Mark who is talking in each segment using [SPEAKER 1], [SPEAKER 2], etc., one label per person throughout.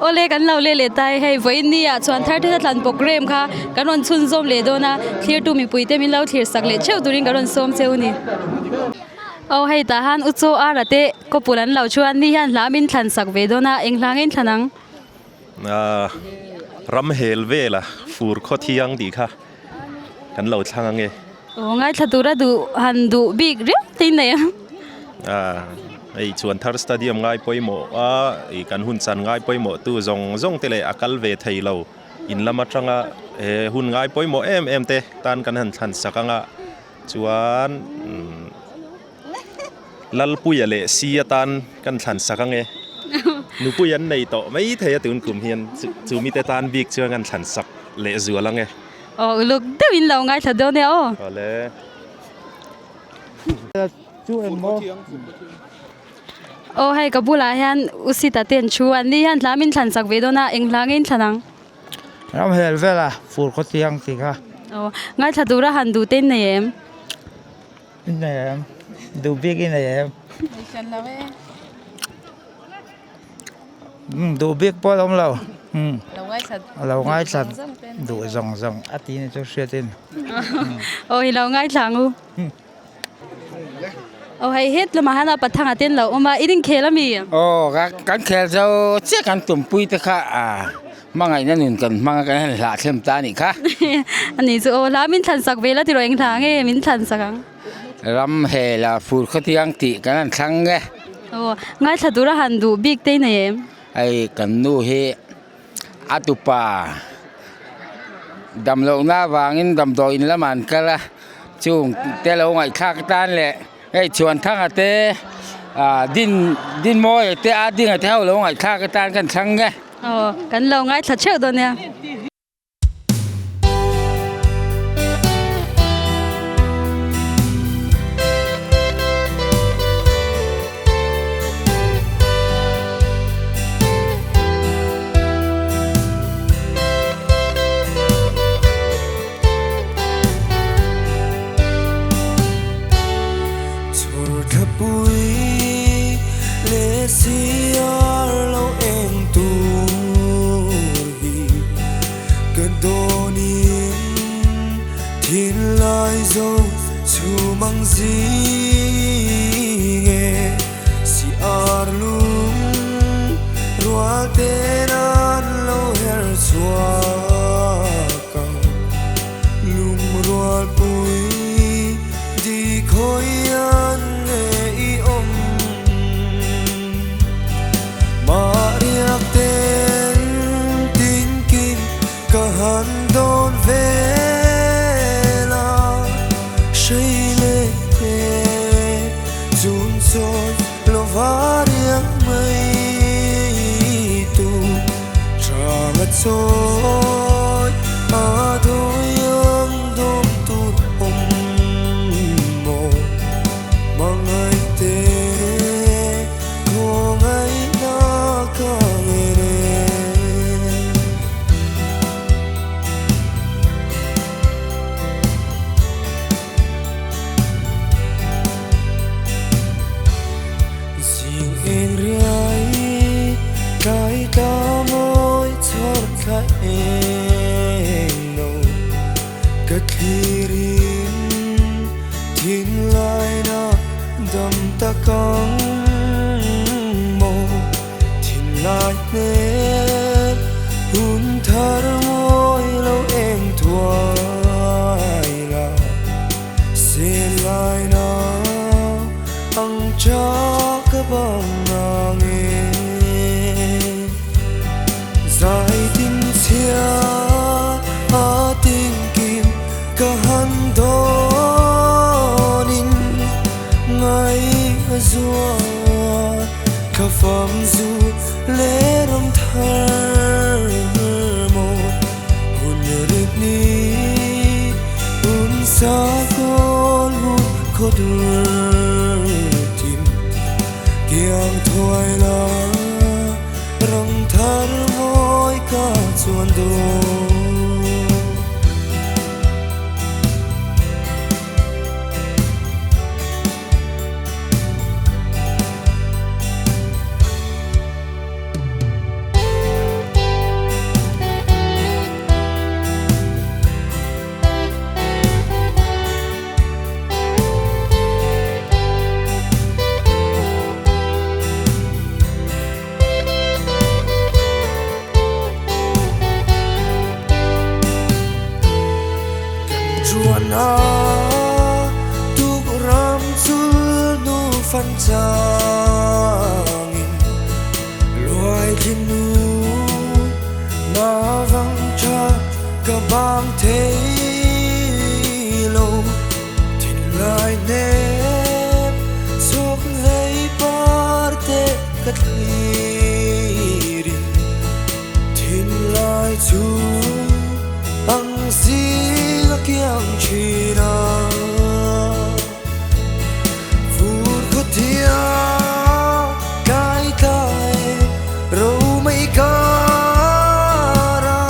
[SPEAKER 1] Awle kan lo leh leh ta e, hei vawiin ni ah chuan thar theta thlan program kha kan rawn chhunzawm leh dawn a, thlirtu mipui te min lo thlir sak leh theuh turin ka rawn sawm cheu a ni. Aw hei tah han u chaw ara te kawpul an lo chuan ni hian hla min thlan sak ve dawn a, eng hla nge in thlan ang?
[SPEAKER 2] Ram hel vela fur khaw thiang tih kha kan lo thlang ange.
[SPEAKER 1] Aw ngaithla tura duh han duh bik riau te in nei ang.
[SPEAKER 2] Hei Chuanthar Stadium ngai pawimawh a ih kan hun chan ngai pawimawh tu zawng zawng te leh a kal ve thei lo in lam atanga he hun ngai pawimawh em em te tan kan han thlan sak anga chuan Lalpuia leh Si atan kan thlan sak ange nupui an nei tawh mai thei a tun kum hian chu mite tan bik chuan kan thlan sak leh zual ange.
[SPEAKER 1] Aw uluk deuhin lo ngaithla dawn e aw.
[SPEAKER 2] Awle.
[SPEAKER 1] Aw hei ka bulah hian u Sita te an thu a, ni hian hla min thlan sak ve dawn a, eng hla nge in thlan ang?
[SPEAKER 3] Ram hel vel a, fur khaw chiang tih kha.
[SPEAKER 1] Aw, ngaithla tura han duh te in nei em?
[SPEAKER 3] In nei em? Duh bik i nei em?
[SPEAKER 4] Nei hran lo e.
[SPEAKER 3] Duh bik pawh a awm lo.
[SPEAKER 4] Lo ngaithla
[SPEAKER 3] Lo ngaithla duh zawng zawng a ti ni chu hriatin.
[SPEAKER 1] Aw hi lo ngaithla ang u. Aw hei het lamah hian a pathang ah te an lo awm a, in inkhel ami?
[SPEAKER 5] Aw kan khel zo chiah kan tumpui te kha hmangaihna nun kan hmang a kan han hlah thlem ta a nih kha.
[SPEAKER 1] Ani chu aw hla min thlan sak ve la tiraw eng hla nge min thlan sak ang?
[SPEAKER 5] Ram hel a fur khawtiang tih kan han thlang e.
[SPEAKER 1] Aw ngaithla tura han duh bik te i nei em?
[SPEAKER 5] Hei kan nu hi a tupa damlohna avangin damdawiin lamah an kal a chung te lo ngaihthlak atan leh hei Chhuanthanga te ah din Dinmawia te a dinga te ho lo ngaihthlak atan kan thlang e.
[SPEAKER 1] Aw kan lo ngaithla theuh dawn nia.
[SPEAKER 6] Ka dawnin thinlai zo chhum ang zing e si ar lung rual ten an lo her chhuak ang lungrual pui di khawi an nge i awm. Mahriak ten tinkim ka han dawn vel a, hrei leh te chun chawi lova riak mai tu chang a chawi a dawi ang dawm tur awm maw Hmangaihte. Ka thlirin thinlaina dam tak ang maw thinlai hnen hun thar mawi lo eng thuai la sen laina ang cha ka bang nang e zai tin chhia a tinkim ka han dawnin ngai a zual ka fam zu leh ram thar maw hun rit ni hun sa kawl hun khaw dur thim kiang thuai la ram thar mawi ka chuan dawn. Chuan a tuk ram chul nu fan changin Loài thiên nu na vang cha ka bang thế lo Thiên lai nep suok lấy parte ka thlirin Thiên lai chu ang si la kiang china Vur kho thia kai tai ro mai kara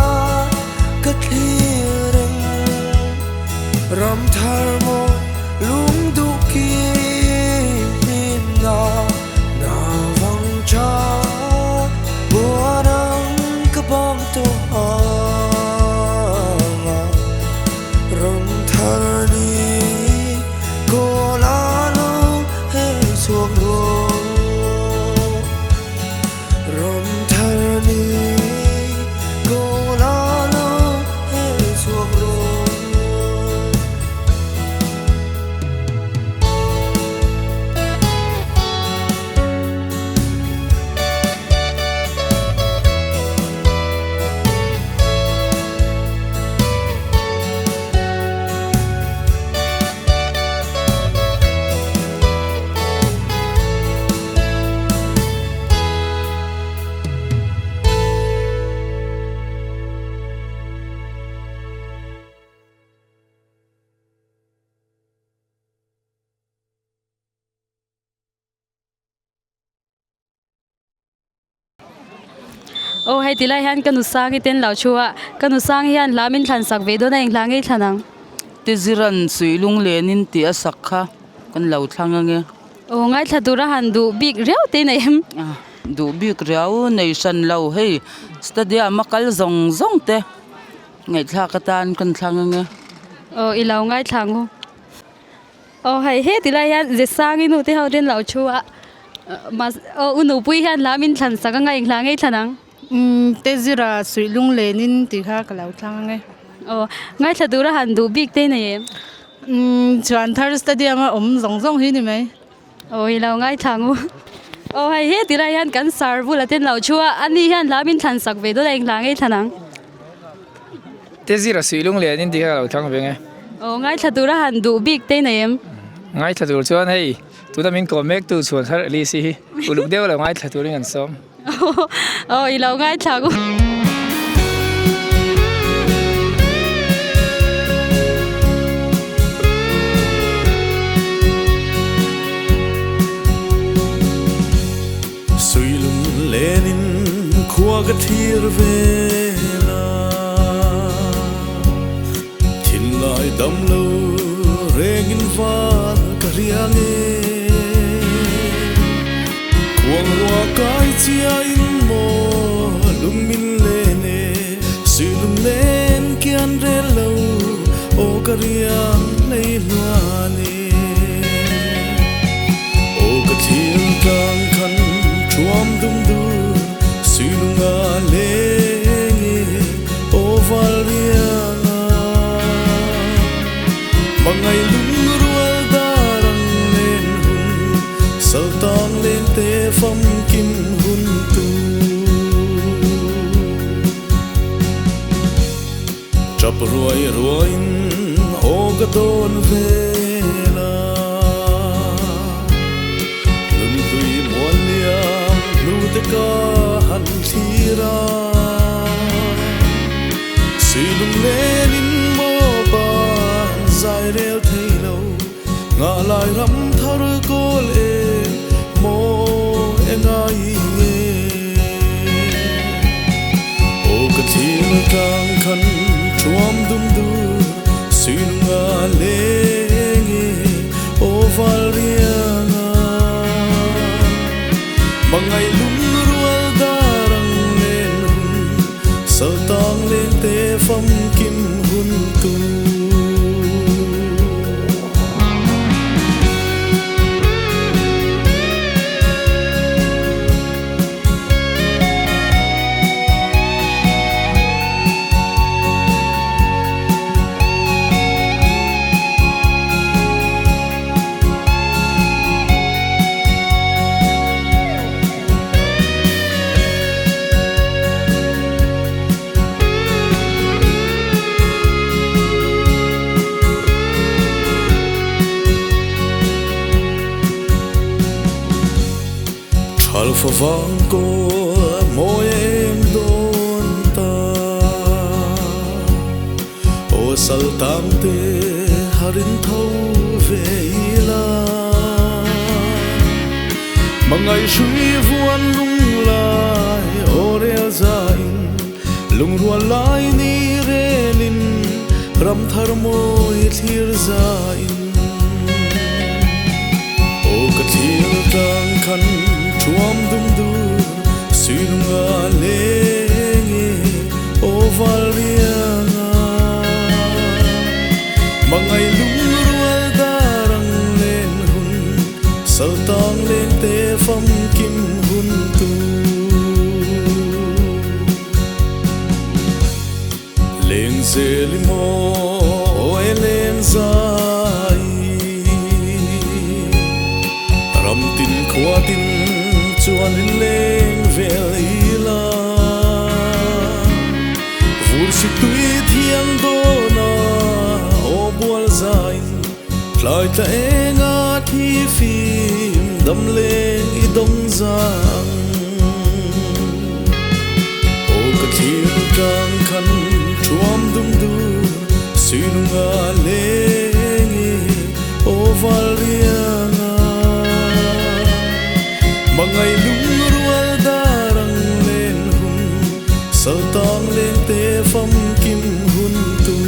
[SPEAKER 6] ka thlirin ram thar mo lung du ki na na vang cha buarang ka bang to anga ram thar ni ko la lo he suak lo ram thar ni ko la lo he suak lo.
[SPEAKER 1] Aw hei ti lai hian ka nu sangi ten lo thu a ka nu sang hian hla min thlan sak ve dawn a eng hla ngei thlan ang.
[SPEAKER 7] Tiziran suilung lenin tih a sak kha kan lo thlang ange.
[SPEAKER 1] Aw ngaithla tura han duh bik riau te nei em.
[SPEAKER 7] Duh bik riau nei hran lo hei stadium a kal zawng zawng te ngaihthlak atan kan thlang ange.
[SPEAKER 1] Aw i lo ngaithla ang u. Aw hei he ti lai hian Zesangi nu te ho ten lo thu a mas aw u nupui hian hla min thlan sak anga eng hla ngei thlan ang.
[SPEAKER 4] Umm Tezira suih lunglenin tih kha ka lo thlang ange.
[SPEAKER 1] Aw ngaithla tura han duh bik te nei em?
[SPEAKER 4] Umm Chhuanthar stadium a awm zawng zawng hi ni mai.
[SPEAKER 1] Aw i lo ngaithla ang u. Aw hei he ti lai hian kan sar bulah ten lo thu a ani hian hla min thlan sak ve dawn a eng hla ngei thlan ang.
[SPEAKER 8] Tezira suih lunglenin tih kha ka lo thlang ve nge.
[SPEAKER 1] Aw ngaithla tura han duh bik te nei em?
[SPEAKER 8] Ngaithla tur chuan hei tuna min kawm mek tu chhuan thar Alice-i hi uluk deuh lo ngaithla turin an sawm.
[SPEAKER 1] Aw i lo ngaithla ang u.
[SPEAKER 6] Suilung lenin khua ka thlir vel a, thinlai dam lo rengin val ka riang e. Khuang rua kai chiain maw lung min len e, suilung len kian rel lo aw ka riang hlei hluan e. Aw ka thil tlang khan thuam dum dur suilung a leng e, aw val riang a. Mangai lung rual dar ang len hun, sal tang len te fam kim hun tu. Chap ruai ruain aw ka dawn vela, nun hlui mual liam hnu te ka han thlir a. Suilung lenin maw ban zai rel thei lo, ngah lai ram thar kawl em maw engai nge. Aw ka thil tlang khan thuam dum dur, suilung a leng e, aw val riang a. Mangai lung rual dar ang len hun, sal tang len te fam kim hun tu. Vangkawl mawi eng dawn ta Aw saltang te harin tho ve ila Mangai hrui vuan lunglai aw rel zain Lungrual lai ni relin ram thar mawi thlir zain Aw ka thlir tlang khan thuam dum dur suilunga leng e aw val rianga Mangai lungrual dar ang len hun saltang len te famkim hun tur. Leng zel i maw e leng zai Ram tin khua tin chuan in leng vel ila Vur sik tui thiang dawn a aw bual zain Tlai tla enga thi fim dam leng i dawng zang. Aw ka thlir tlang khan thuam dum dur suilunga leng e aw val rianga Mangai lungrual dar ang len hun saltang leng te famkim hun tur.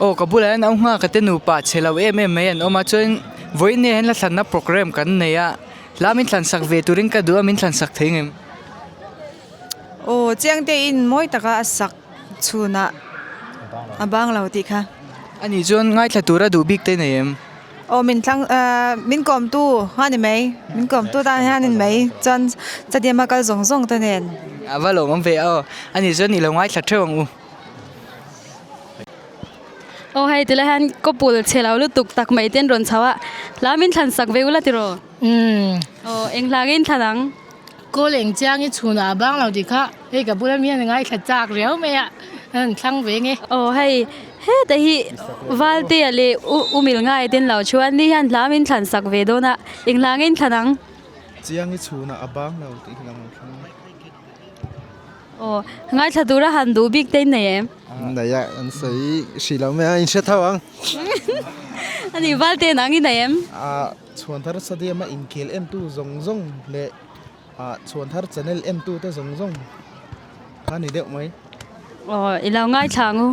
[SPEAKER 8] Aw ka bulah hian au nghak te nupa che lo em em mai an awm a chuan vawiin nia hian la thlanna programme kan nei a hla min thlan sak ve turin ka duh a min thlan sak thei ngem.
[SPEAKER 9] Aw chiang te in mawi taka a sak chhunah a bang lo tih kha.
[SPEAKER 8] Ani chuan ngaithla tura duh bik te nei em?
[SPEAKER 9] Aw min thlang ahh min kawmtu a ni mai min kawmtu tan hian in mai chuan stadium a kal zawng zawng te nen.
[SPEAKER 8] A va lawmawm ve aw ani chuan i lo ngaithla theuh ang u.
[SPEAKER 1] Aw hei tilai hian kawpul chhe lo lutuk tak mai te an rawn chho a hla min thlan sak ve ula tiraw?
[SPEAKER 4] Umm.
[SPEAKER 1] Aw eng hla nge in thlan ang?
[SPEAKER 4] Kawl eng chiang i chhunah a bang lo tih kha hei ka bula mi hian a ngaithla chak riau mai a a rawn thlang ve nge.
[SPEAKER 1] Aw hei heta hi Valtea leh U Milngai te an lo thu a ni hian hla min thlan sak ve dawn a eng hla nge in thlan ang?
[SPEAKER 10] Chiang i chhunah a bang lo tih hi ka rawn thlang.
[SPEAKER 1] Aw ngaithla tura han duh bik te in nei em?
[SPEAKER 10] Nei a an sawi hrih lo mai a in hre tho ang.
[SPEAKER 1] Ani Valtea nang i nei em?
[SPEAKER 10] Chhuan thar stadium a inkhel entu zawng zawng leh ah chhuan thar channel entu te zawng zawng kha ni deuh mai.
[SPEAKER 1] Aw i lo ngaithla ang u.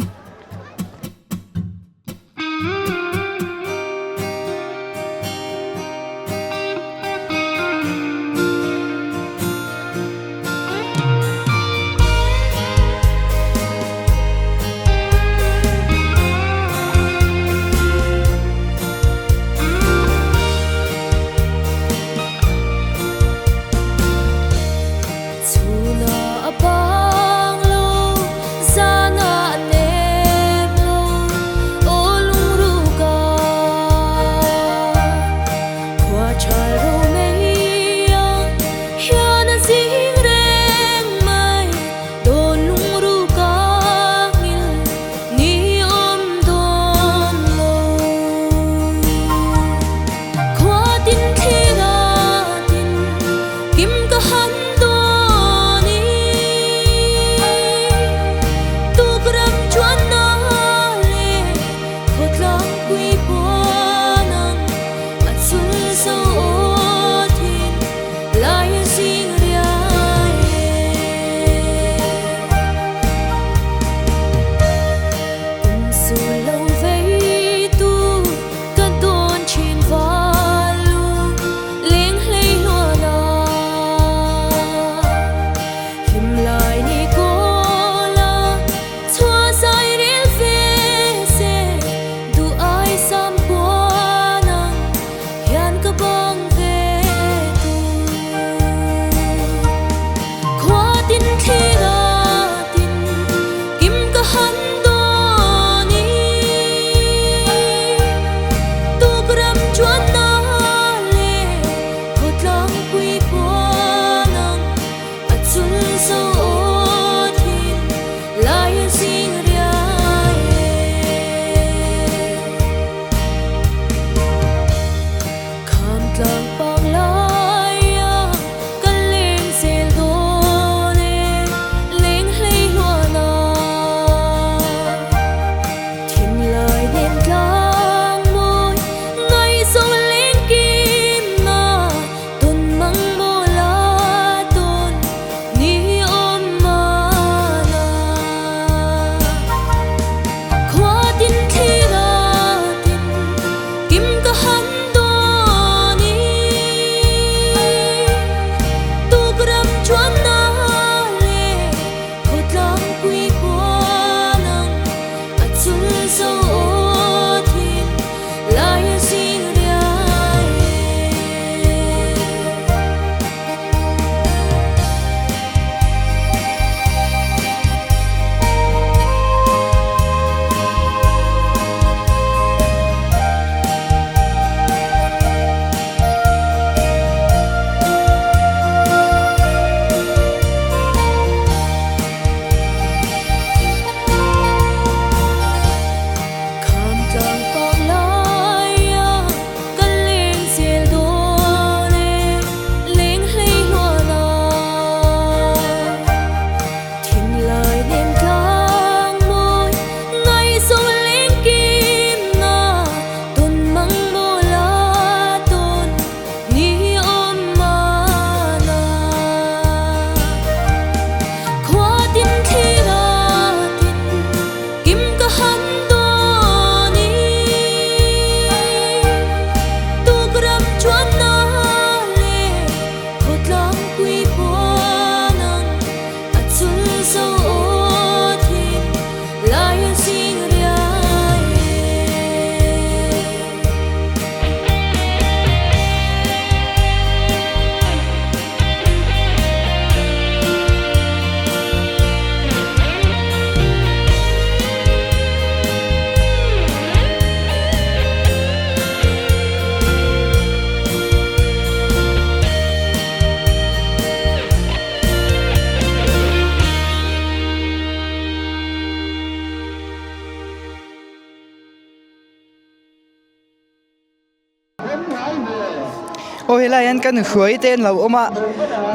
[SPEAKER 8] Aw helaiah hian ka nuhruai te an lo awm a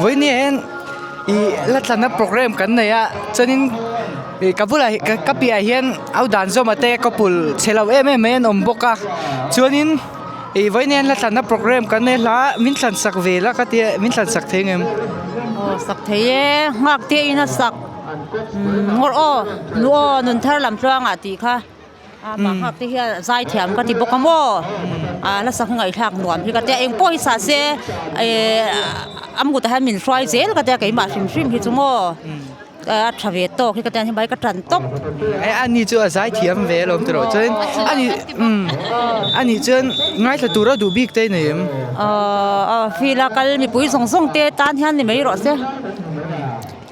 [SPEAKER 8] vawinia hian ih la tlanna program kan nei a chuanin ih ka bulah ka piahah hian au dan zawma te couple chhe lo em em mai an awm bawk a chuanin ih vawinia hian la tlanna program kan nei a hla min thlan sak ve la ka tia min thlan sak thei ang em?
[SPEAKER 11] Aw sak thei e nghak te in a sak ngawr aw nu aw nun thar lam tluangah tih kha. Amah nghak te hian zaithiam ka ti bawk a maw a la sak ngaihthlak nuam hi ka tia eng pawh hi sa se eh a mutah hian min hruai zel ka tia keimah hrim hrim hi chu maw a tha ve tawk hi ka tia hmai ka tan tawp.
[SPEAKER 8] E ani chu a zaithiam ve alawm tiraw chuan ani umm ani chuan ngaithla tura duh bik te nei em?
[SPEAKER 11] Aw field a kal mipui zawng zawng te tan hian ni mai rawh se.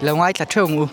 [SPEAKER 8] Lo ngaithla theuh ang u.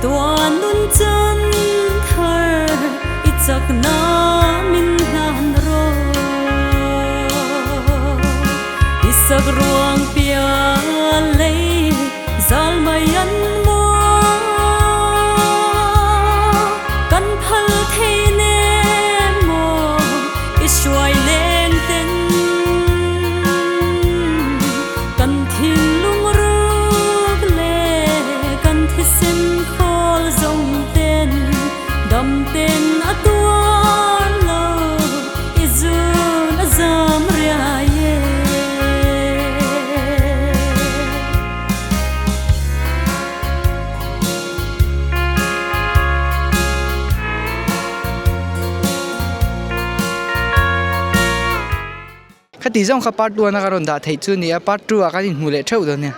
[SPEAKER 12] Chatuan nun chan thar i chakna min hlan rawh. I sak ruang pial lei zal mai an maw. Kan phal thei nem maw i hruai leng ten. Kan thinlung ruk leh kan thisen khawl zawng ten dam ten a tuar lo i zun a zam riai e.
[SPEAKER 8] Khati zawng kha part one a ka rawn dah theih chu ni a, part two ah kan inhmuh leh theuh dawn nia.